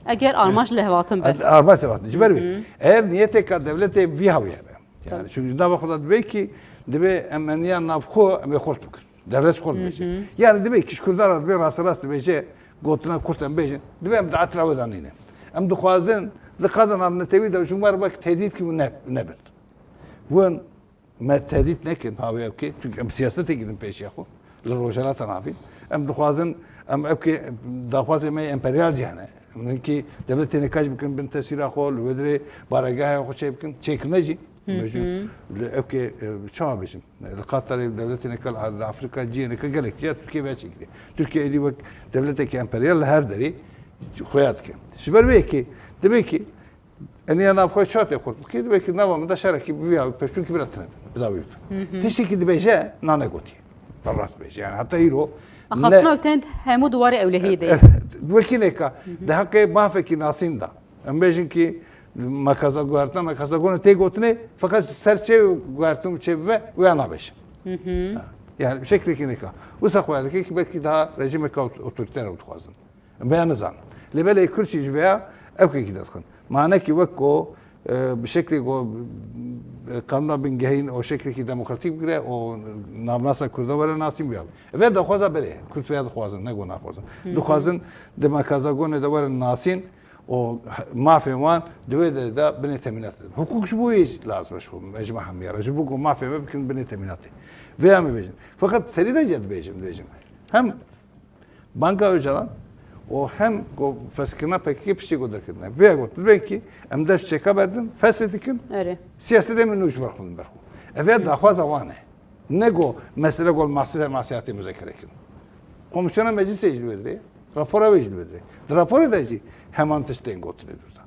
Eger armanc lehvatin be. Armanc lehvatin. Ji ber wê. Hı hı. Eger niyetê ka dewletê vî hawî hebe. Yani Tabii. çünkü ji nava xwe de dibê ki dibê em eniya nav xwe em ê xurt bikin. Dewlet xurt Hı bêje. hı. Yani dibê ki ji Kurdan re dibê rasterast dibêje gotina kurt em bêjin. Dibê em di etra wê de nîne. Em dixwazin li qada navnetewî de ji wan re wek tehdît ki ne, nebin. Win me tehdît nekin, ha wê ew kê. Çünkü em siyasetekî din pêşiya xwe. Li Rojhilata Navîn. Em dixwazin, em ew kê daxwazê me yê emperyal jî hene. Em hinkî dewletê nêka jî bikin bin tesîra xwe, li wê dirê baregeha xwe çê bikin. Çêkirine jî. Hı hı. Me jî li ew kê, e, çawa bêjin? Li Qatarê dewletê nêka li Afrîka ciyê nêka gelek ciya Tirkiye veya çêkiriye. Tirkiye êdî wek dewletekî emperyal li her derê xuya dike. Ji ber wê yekê, dibê ki Eniya navxwe çawa tê xurt bikî, dibê ki nava min de şerekî bi vî hawî pêşûkî bira tine bi dawî bi. Hı hı. Tiştekî dibêje, nane gotiye. Bi rast bêje. Yani heta îro Axaftina ne- wê tenê hemû di warê ewlehiyê de ye. Wekî nêka, Hı hı. di heqê mafekî nasîn de. Em bêjin ki mekaza guhertina, mekaza gone tê gotinê, feqet ser çê guhertin û çê bibe, wê nabêje. Hı hı. Ha. Yani şeklekî nêka. Wisa xwe dike ki belkî daha rejîmeka ot-, otorîter ew dixwazin. Em vêya nizanin. Lê belê Kurd jî ji vêya ewkekî derdixin. Ma ne ki wek ku, e, bi şeklê ku, e, qanûna bingehîn û şeklekî demokratîk bigire û navnasa Kurdan were nasîn biya. Vê daxwaza belê. Kurd vêya dixwazin, ne ku naxwazin. Hı hı. Dixwazin di mekaza gone de werin nasîn û mafên wan di wê de, de binê temînat. Hukuk ji bo wê lazim e ji xwe, me ji me hemiya re. Ji bo ku mafê me bikin binê temînatê. Vêya me bêjin. Feqet serî de jî dibêjim, dibêjim. Hem Banga Ocalan û hem ku feshkirina P K K piştî ku derketine. Vê got, dibên ki em dest çeka berdin, fesê dikin, Erê. siyasetê min nû ji ber xwe min berxwe. Ev ya daxwaza wan e. Ne go mesele gol masî ser masî hatî muzekere kirin. Komîsyona meclisê jî li wê dirê, rapora wê jî li wê dirê. Di raporê de jî heman tişt tên gotinê dûr da.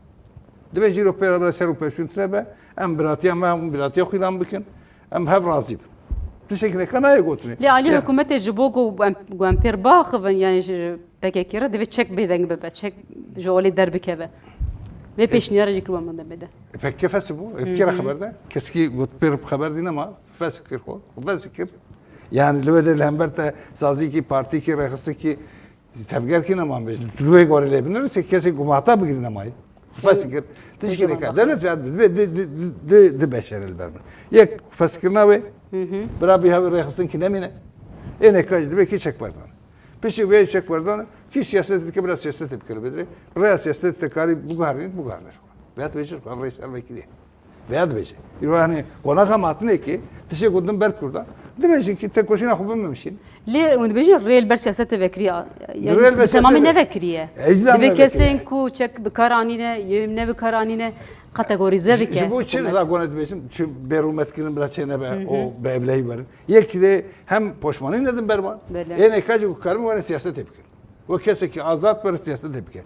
Dibê jî ro pê re ser û pêşûn tune be, em biratiya me, em biratiya xwe îlan bikin, em hev razî bin. Tiştekî neka nayê gotinê. Lê alî Ya. hikûmetê ji bo ku em, ku em pêr biaxivin, yanî ji P K K re divê çek bêdeng bibe, çek ji olê derbikeve. Vê E, pêşniyarê jî kir we min demê de. E, P K K fesik bû. E, Hı kê re hı. xeber de? Kesekî got pêr xeber dî nema. Fesik kir xwe. Fesik kir. Yani li wê de li hember te sazîkî, partîkî, rêxistikî, tevgerkî nema bêj. Li wê gorê lê binirse kesê ku hata bigirî nemayî. Fesik kir. Tişkî Peki, neka. bak. Devlet ya di, di, di, di, di beşere li ber min. Yek fesikkirina wê, Hı hı. bira bî hev rêxistinkî nemîne. Ê neka jî dibe kî çekberdan. Piştî vê çekberdan, kî siyaset dike, bira siyasetê bike li vê dirê. Rêya siyasetê te karî biguherînî, biguherîne. Veya dibêje, ev rê ser vekirî ye. Veya dibêje. Îro, hani, qonaxa matinê ki, tişê gotin ber Kurda, dibêjin ki, tekoşîna xwe bimemişîn. Lê hûn dibêjin rê li ber siyasetê vekirî ye. Yani, Rê li ber bi temamî siyasetê ne vekirî ye. E, îcdam Dibê ne vekirî ye. kesên ku çek bi kar anîne, yê ne bi kar anîne, kategorîze Ji, bike ji bo çi hikûmet. Zagone dibêjin, çi bêrûmetkirin bila çê nebe, Hı hı. o bi evlehî berin. Yek de hem poşmanî nedin ber wan. Belê. Ê neka jî ku karin were siyasetê bikin. Wek kesekî azad were siyasetê bike.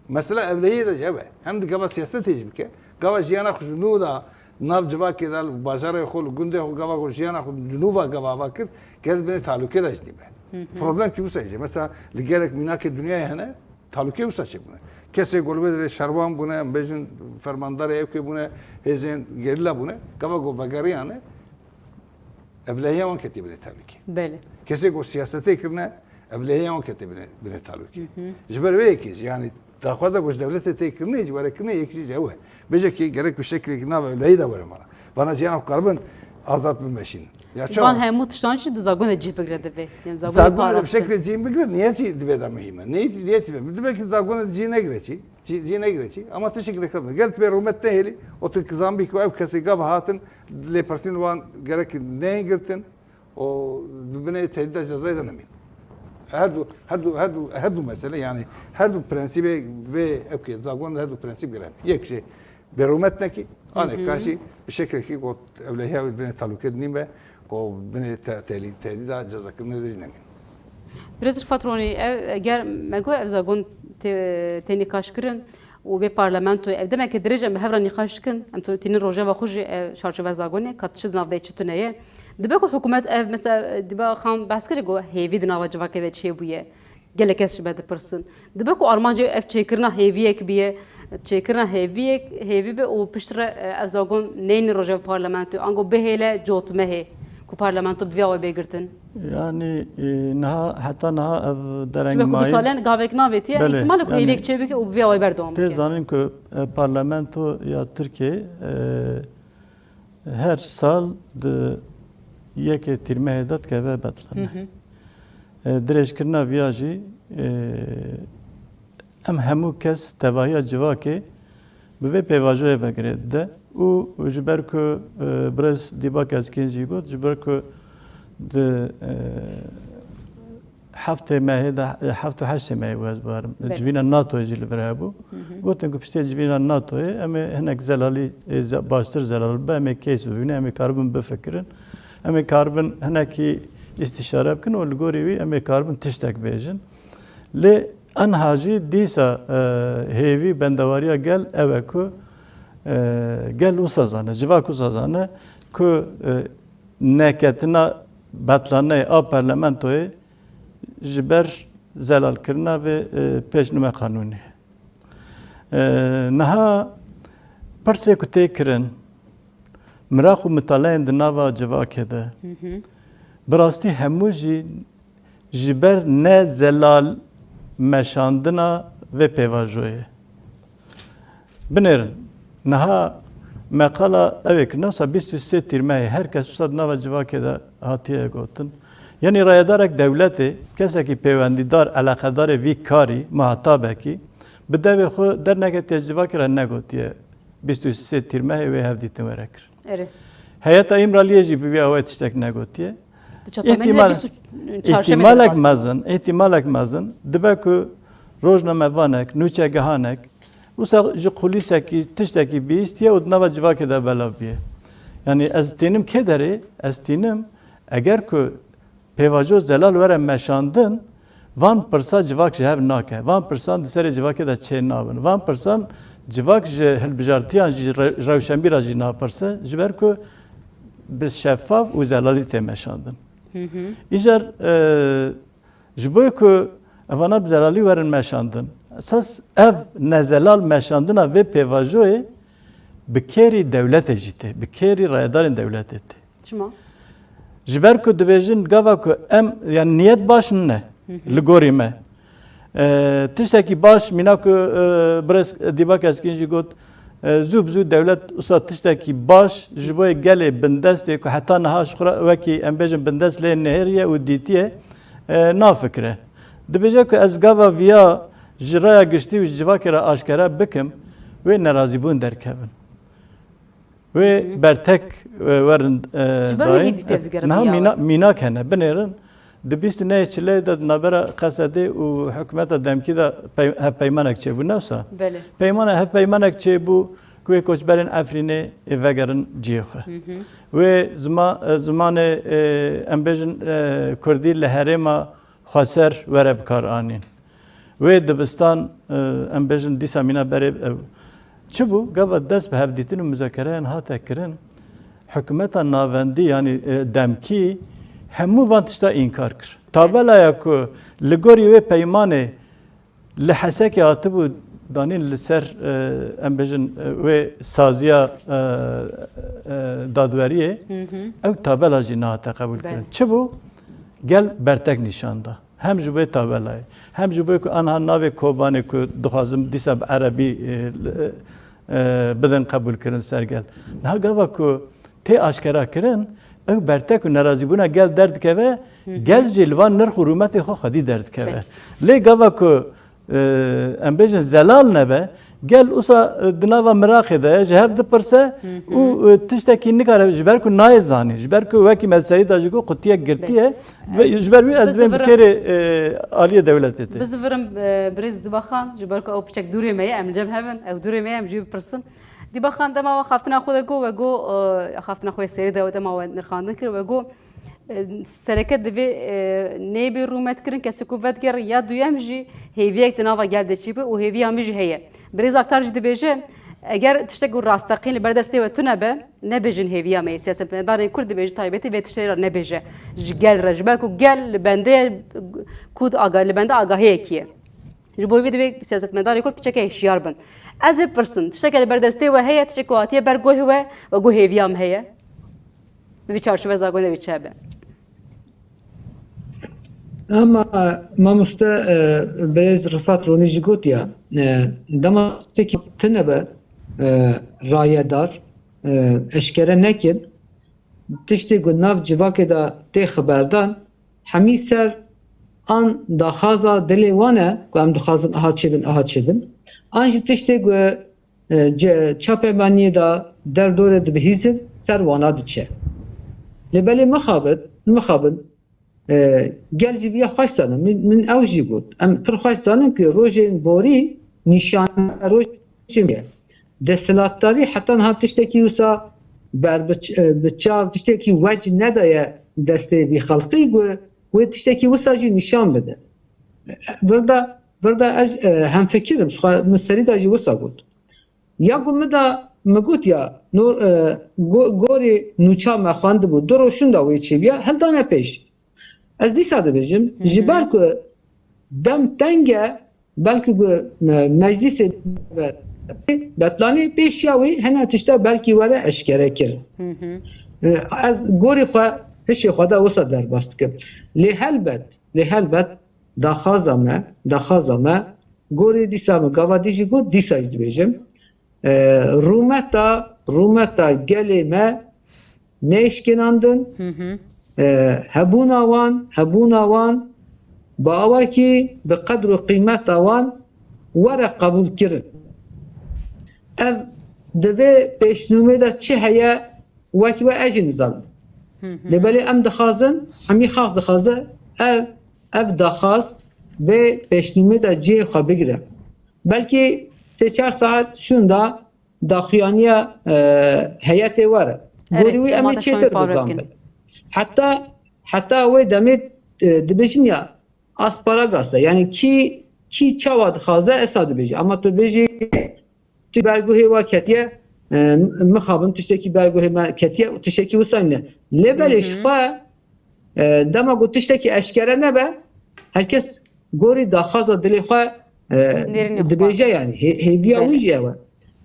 Mesela evlehiyê de jî ev e. Hem di gava siyasetê jî bike. Gava jiyana xwe ji nû da nav civakê de, li bajarê xwe, li gundê xwe, gava xwe jiyana xwe ji nû va gava ava kir, gel binê talûkê de jî dî be. Hı hı. Problem kî wisa jî. Mesela li gelek mînakê dinyayê hene, talûkê wisa çêbûne. Kesê ku li wê dirê şervan bûne, em bêjin fermandarê ewkê bûne, hêzên gerîla bûne, gava ku vegeriyane, evlehiya wan ketî binê talûkê. Belê. Kesê ku siyasetê kirine, evlehiya wan ketî binê, binê talûkê. Hı hı. Ji ber wê yekê jî, yani, daxwaza ku ji dewletê tê kirinê jî, were kirinê yek jî ew e. Bêje ki gerek bi şeklekî nav evlehî de were mala. Vana jiyana xwe karibin azad bimeşîn. Ya çawa? Van hemû tiştan jî di zagonê cih bigire divê. Yani zagonê Zagonê de bi parastin. şeklê cih bigire, niyetî divê de muhîm e. Niyetî, niyetî divê. Dibe ki zagonê cih negire çi. Cî, cî negire çi. Ama tiştekî lê kevin. Gel tu bê rûmet nehêlî, û tu kizanbî ku ev kesê gav hatin, lêpertîn wan gerek neyên girtin, û bi binê tehdîda cezayê de nemîn. Her du, her du, her du, her du mesele, yani her du prensîbê vê ewkê, zagon her du prensîb girevî. Yek jê bê rûmet nekî, Hı hı. anê kaşî bi şeklekî got evlehiya wê binê talûkê dinîn be, ku binê te-, tehlî-, tehdîda cezakirinê de jî nemîn. Birêz Rifat Ronî, ev, eger me got ev zagon tê, tê nîqaşkirin û bê parlamentoyê, ev demeke dirêj em bi hev re nîqaş dikin, em tu-, tînin rojeva xwe jî ev çarçoveya zagonê, ka çi di nav de ye, çi tune ye. Dibe ku hikûmet ev, mesela, dibe Xan behs kir ku hêvî di nava civakê de çêbûye. Gelek kes ji me dipirsin. Dibe ku armancê ev çêkirina hêviyek biye, çêkirina hêviyek, hêvî be û piştre, e, ev zagon neyne rojeva parlamentoyê, ango bihêle cotmehê ku parlamento bi vî awayî bê girtin? Yani, e, niha, heta niha ev dereng Çunke ku du mayî salen gavek navêtiye, Belê, ihtimal e ku yani hêviyek çêbike û bi vî awayî berdewam tê bike. Zanin ku, e, parlamento ya Tirkiyê, e, her sal di yekê tîrmehê de dikeve betlane. Hı hı. E, dirêjkirina viya jî, e, em hemû kes tevahiya civakê bi vê pêvajoyê vegirê dide û ji ber ku, e, birêz Dîba Kezkîn jî got, ji ber ku di, e, heftê mehê de, e, heft û heştê mehê bû ez barim. Belê. Civîna NATOyê jî li vir hebû. Hı hı. Gotin ku piştê civîna NATOyê em ê hinek zelalî, e, ze-, baştir zelal bibe, em ê case bibînin, em ê karibin bifikirin. Em ê karibin hinekî îstîşare bikin û li gorî wî em ê karibin tiştek bêjin. Lê anha jî dîsa, e, hêvî bendewariya gel ew e ku, e, gel wisa zane, civak wisa zane ku, e, neketina betlaneyê a parlamentoyê ji ber zelalkirina vê, e, pêşnûme qanûnê. E, niha pirsê ku tê kirin, miraq û mitaleyên di nava civakê de, Hı hı. bi rastî hemû jî ji ber ne zelal meşandina vê pêvajoyê. Binêrin, niha meqala ew ê kirine, wisa bîst û sê tîrmehê her kes wisa di nava civakê de hatiye gotin. Yanî rayedarek dewletê, kesekî pêwendîdar, eleqedarê vî karî, muhatabekî, bi devê xwe derneketiye civakê re negotiye bîst û sê tîrmehê wê hevdîtin were kirin. Erê. Heyeta Îmraliyê jî bi vî awayî tiştek negotiye. Di çapemeniyê Îhtimal-, bîst û çar şemê de îhtimalek rast. mezin, îhtimalek mezin dibe ku rojnamevanek, nûçegihanek, wisa ji kulîsekî tiştekî bihîstiye û di nava civakê de belav biye. Yanî ez tînim kê derê? Ez tînim eger ku pêvajo zelal were meşandin, van pirsa civak ji hev nake. Van pirsan di serê civakê de çê nabin. Van pirsan civak ji hilbijartiyan jî, re-, rewşenbîra jî napirse, ji ber ku bi şefaf û zelalî tê meşandin. Îcar, e, ji bo ku evana bi zelalî werin meşandin, esas ev nezelal meşandina vê pêvajoyê bi kêrî dewletê jî tê, bi kêrî rayedarên dewletê tê. Çima? Ji ber ku dibêjin gava ku em, yani niyet baş nine li gorî me. E, tiştekî baş, mîna ku, e, birêz Dîba Keskîn jî got, e, zû bi zû dewlet wisa tiştekî baş ji bo gelê bindestê ku heta niha ji xwe re wekî, em bêjin, bindest lê nihêriye û dîtiye, e, nafikire. Dibêje ku ez gava viya ji raya giştî û ji civakê re aşkera bikim, wê nerazîbûn derkevin. Wê bertek, e, werin, e, Ji ber wê dayîn. Hêdî tê zigerin Niha viya mîna-, we. Mînak hene, binêrin. Di bîst û nehê Çileyê de di navbera Qesedê û hikûmeta demkî de pey-, hevpeymanek çêbû, ne wisa? Belê. Peymana, hevpeymanek çêbû ku wê koçberên Efrînê ê vegerin cihê xwe. Wê zima-, e, zimanê, e, em bêjin, e, kurdî li herêma xweser were bikaranîn. Wê dibistan, e, em bêjin dîsa mîna berê ev. Çi bû? Gava dest bi hevdîtin û muzakereyan hate kirin, hikûmeta navendî, yanî, e, demkî hemû van tişta înkar kir. Tabelaya ku li gorî wê peymanê li Hesekê hatibû danîn li ser, e, em bêjin, e, wê saziya, e, e, dadweriyê, ew tabela jî nehate qebûl kirin. Belê. Çi bû? Gel bertek nîşan da. Hem ji bo tabelayê, hem ji bo ku anha navê Kobanê ku dixwazim dîsa bi erebî, e, e, e, bidin qebûlkirin ser gel. Niha gava ku tê aşkera kirin, ew bertek û nerazîbûna gel derdikeve, gel jî li van nirx û rûmetê xwe xwedî derdikeve. Peki. Lê gava ku, e, em bêjin zelal nebe, gel usa, e, di nava miraqê de ye, ji hev dipirse û, e, tiştekî nikare, ji ber ku nayê zanî, ji ber ku wekî me serî da jî got, qutiyek girtiye. Belê. Ve ji ber wî ez dibêm bi kêrê, e, aliyê dewletê tê. Bizivirim, e, birêz Dibaxan, ji ber ku ew piçek dûrê me ye, em li cem hev in, ew dûrê me ye, em ji wî bipirsin. Dibaxan, dema we xaftina xwe de got, we got, e, xaftina xwe yê serî de dema we nirxandin kir, we got, e, sereke divê, e, neyê bê rûmetkirin, kesê ku vedigere, ya duyem jî hêviyek di nava gel de çêbe û hêviya min jî heye. Birêz Aktar jî dibêje, eger tiştek ku rasteqîn li ber destê we tune be, nebêjin hêviya me yê. Siyasetmedarên Kurd dibêjin taybetî vê tiştê re nebêje ji gel re. Ji ber ku gel li bendê ye, ku aga-, li benda agahiyekî ye. Ji bo vê divê siyasetmedarê Kurd piçeke hişyar bin. Ez ê pirsim, tişteke li ber destê we heye, tiştek ku hatiye ber guhê we, we got hêviya min heye? Di vî çarçovê ez got, ne vî çi hebe. Ama mamoste, e, birêz Rifat Ronî jî gotiya, e, dema tiştekî tune be, e, rayedar, e, eşkere nekin, tiştê ku nav civakê de tê xiberdan, hemî ser an daxwaza dilê wan e ku em dixwazin aha çêbin, aha çêbin. An jî tiştê ku, e, ce-, çapemaniyê de derdorê dibihîzin ser wana diçe. Lê belê mixabin, mixabin, e, gel jî viya xweş zanin. Min, min ew jî got. Em pir xweş zanin ku rojên borî nîşane rojên ye. Desthilatdarî heta niha tiştekî wisa ber bi ç-, e, bi çav tiştekî wec nedaye destê vî xelqî ku wê tiştekî wisa jî nîşan bide. Virda, virda ez, e, hemfikir im, ji xwe min serî de jî wisa got. Ya ku min da, min got ya, nor, e, go-, gorê nûça me xwendibû, du roj şûnda wê çêbiya, hildane pêş. Ez dîsa dibêjim, ji ber ku dem teng e, belkî ku me-, meclîsê be-, betlanê pêşiya wê hene tişta belkî were eşkere kir. E, ez gorî xwe, hişê xwe de wisa derbas dikim. Lê helbet, lê helbet daxwaza me, daxwaza me, gorî dîsa min gava dî jî got, dîsa jî dibêjim. E, rûmeta, rûmeta gelê me neyşkinandin. E, hebûna wan, hebûna wan bi awakî bi qedr û qîmeta wan were qebûlkirin. Ev di vê pêşnûmê de çi heye, wekî we ez jî nizanim. Lê belê em dixwazin, hemî xalq dixwaze, ev, ev daxwaz vê pêşnûmê de cihê xwe bigire. Belkî sê çar saet şûnda daxuyaniya, e, heyetê were. Gorî wî em ê çêtir bizanbin. Heta, heta wê demê, e, dibêjin ya asparagas e. Yani kî, kî çawa dixwaze esa dibêje. Ama tu bêjî tiştekî berguhê wa ketiye, e, mixabin tiştekî berguhê me ketiye û tiştekî wisa ne. Lê belê ji xwe, e, dema ku tiştekî eşkere nebe, herkes gorî daxwaza dilê xwe, e, dibêje yani. Hê-, hêviya wî jî ew e.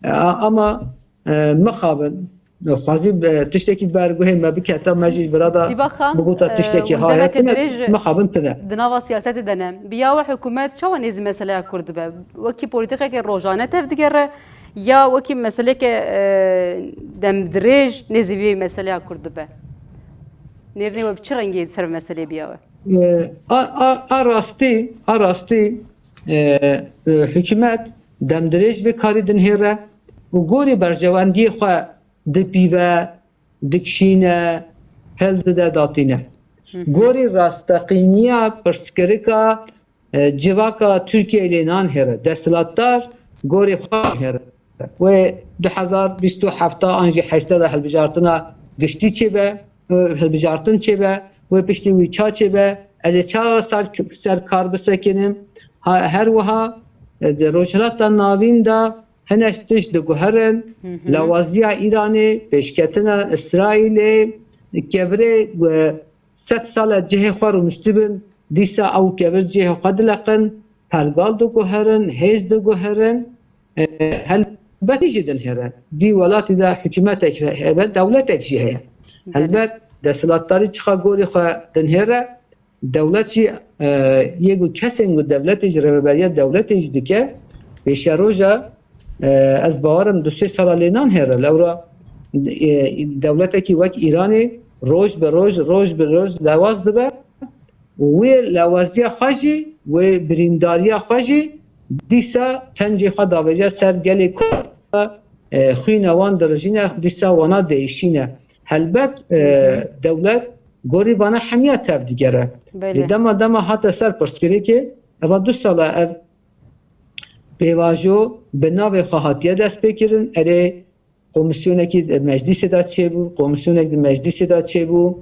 E, a-, ama, e, mixabin, xwazî, e, tiştekî ber guhê me biketa, me jî vira da bigota, e, tiştekî haya tine, mixabin tine. Di nava siyasetê de ne. Bi ya we hikûmet çawa nêzî meseleya Kurd dibe? Wekî polîtîkeke rojane tev digere ya wekî meseleke, e, demdirêj nêzî vê meseleya Kurd dibe? Nêrînê we bi çi rengî ser vê meseleyê bi ya we? E, a, a, a rastî, a rastî, e, e, hikûmet demdirêj vê karî dinhêre û gorî berjewendiyê xwe dipîve, dikişîne, hildide, datîne. Gorî rasteqîniya pirsgirêka, e, civaka Tirkiyeyê lê nanhêre. Desthilatdar gorî xwe hêre. Wê du hezar bîst û heft an jî heşt de hilbijartina giştî çêbe, e, hilbijartin çêbe, wê piştî wî ça çêbe, ez ê ça ser, ser kar bisekinim. Ha, her wiha, e, di Rojhilata Navîn de hinek tişt diguherin, lawaziya Îranê, pêşketina Îsraîlê, kevirê, e, sed sal e cihê xwe rûniştibin, dîsa ew kevir cihê xwe dileqin, pergal diguherin, hêz diguherin, e, helbet jî dinhêre. Vî welatî de hikûmetek hebe, dewletek jî heye. Belê. Helbet desthilatdarî çiqa gorî xwe dinhêre, dewlet jî, e, yê ku kesên ku dewletê jî, rêveberiya dewletê jî dike, pêşeroja, e, ez bawer im du sê sala lê nanhêre. Lewra, e, dewletekî wek Îranê roj bi roj, roj bi roj lewaz dibe û wê lewaziya xwe jî, wê birîndariya xwe jî dîsa pencê xwe davêje ser gelê Kurd, e, xwîna wan dirijîne, dîsa wana değişîne. Helbet, e, dewlet gorî vana hemiya tev digere. Belê. Lê dema dema hate ser pirsgirêkê, eva du sala ev pêvajo bi navê xwe hatiye destpêkirin, erê komisyonekî di meclîsê de çêbû, komisyonek di meclîsê de çêbû,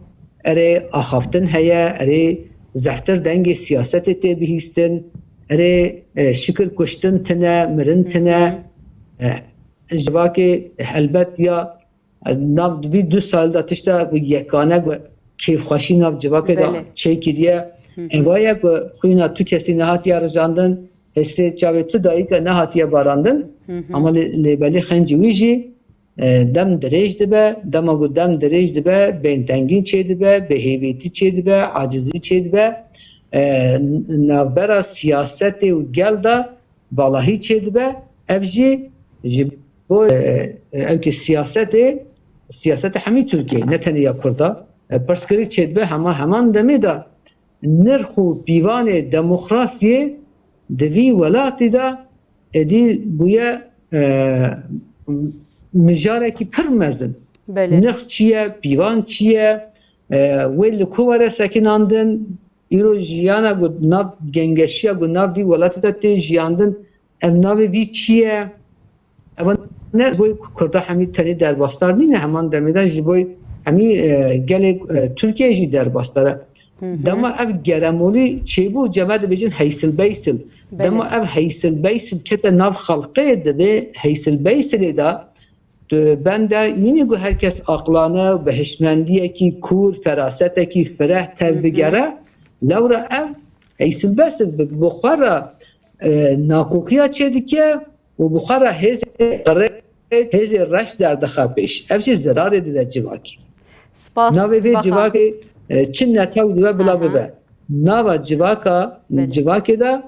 erê axaftin heye, erê zehtir dengê siyasetê tê bihîstin, erê, e, şikir kuştin tine, mirin tine. E, civakê helbet ya Nav vî du sal de tişta ku yekane ku kêfxweşî nav civakê de çêkiriye. Hı hı. Eva ye ku xwîna tu kesî nehatiye rijandin, hêsê çavê tu dayîke nehatiye barandin. Hı hı. Ama lê, lê belê xencî wî jî, e, dem dirêj dibe. Dema ku dem dirêj dibe, bêntengî çêdibe, bêhêvîtî çêdibe, acizî çêdibe. E, navbera siyasetê û gel de valahî çêdibe, ev jî ji bo, e, e, ew ki siyasetê, siyaseta hemî Tirkiyeyê, ne tenê ya Kurda, e, pirsgirêk çêdibe, hema heman demê de nirx û pîvanê demokrasiyê di vî welatî de êdî bûye, e, mijarekî pir mezin. Belê. Nirx çi ye, pîvan çi ye, e, wê li ku were sekinandin, Îro jiyana ku nav gengeşiya ku nav vî welatî de tê jiyandin, ev navê vî çi ye? Ev ne ji bo Kurda hemî tenê derbasdar nîne, heman demê de ji bo hemî, e, gelê, e, Tirkiyeyê jî derbasdar e. Hı hı. Dema ev geremolî çêbû, cem me dibêjin heysil beysil. Belê. Dema ev heysil beysil kete nav xelqê, divê heysil beysilê de Tu bende yînî ku her kes aqilane û bi hişmendiyekî kûr, ferasetekî fireh tev bigere, lewra ev heysil besil bi, bi xwe re, e, nakokiya çêdike û bi xwe re hêzê qirêj, hêzê reş derdixe pêş. Ev jî zirarê dide civakî. Spas, navê vê civakê, e, çi netew dibe bila bibe. Nava civaka, civakê de,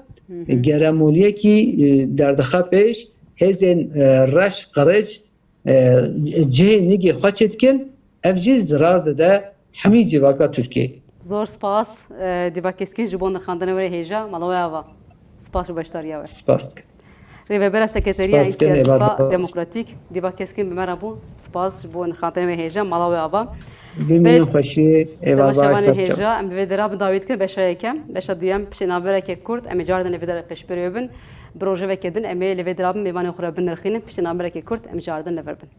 e, geremoliyekî, e, derdixe pêş, hêzên, e, reş, qirêj, e, cihê nigê xwe çêdikin, ev jî zirar dide hemî civaka Tirkiyeyê. Zor spas, e, Dîba Keskin ji bo nirxandina we re hêja, mala we ava. Spas ji beşdariya we. Spas dikim. Rêvebera Sekreteriya Spas dikim, Însiyatîfa Demokratîk, Dîba Keskin bi me re bû. Spas ji bo nirxandina we hêja, mala we ava. Bimînin xweşî, êvar baş. Temaşevanên hêja, em bi vê dera bi dawî dikin, beşa yekem, beşa duyem, piştî navbereke kurt, em ê cardin li vê dera pêşberê bibin. Bi rojeveke din, em ê li vê dera bin, mêvanên xwe re binirxînin, piştî navbereke kurt, em cardin li vir bin.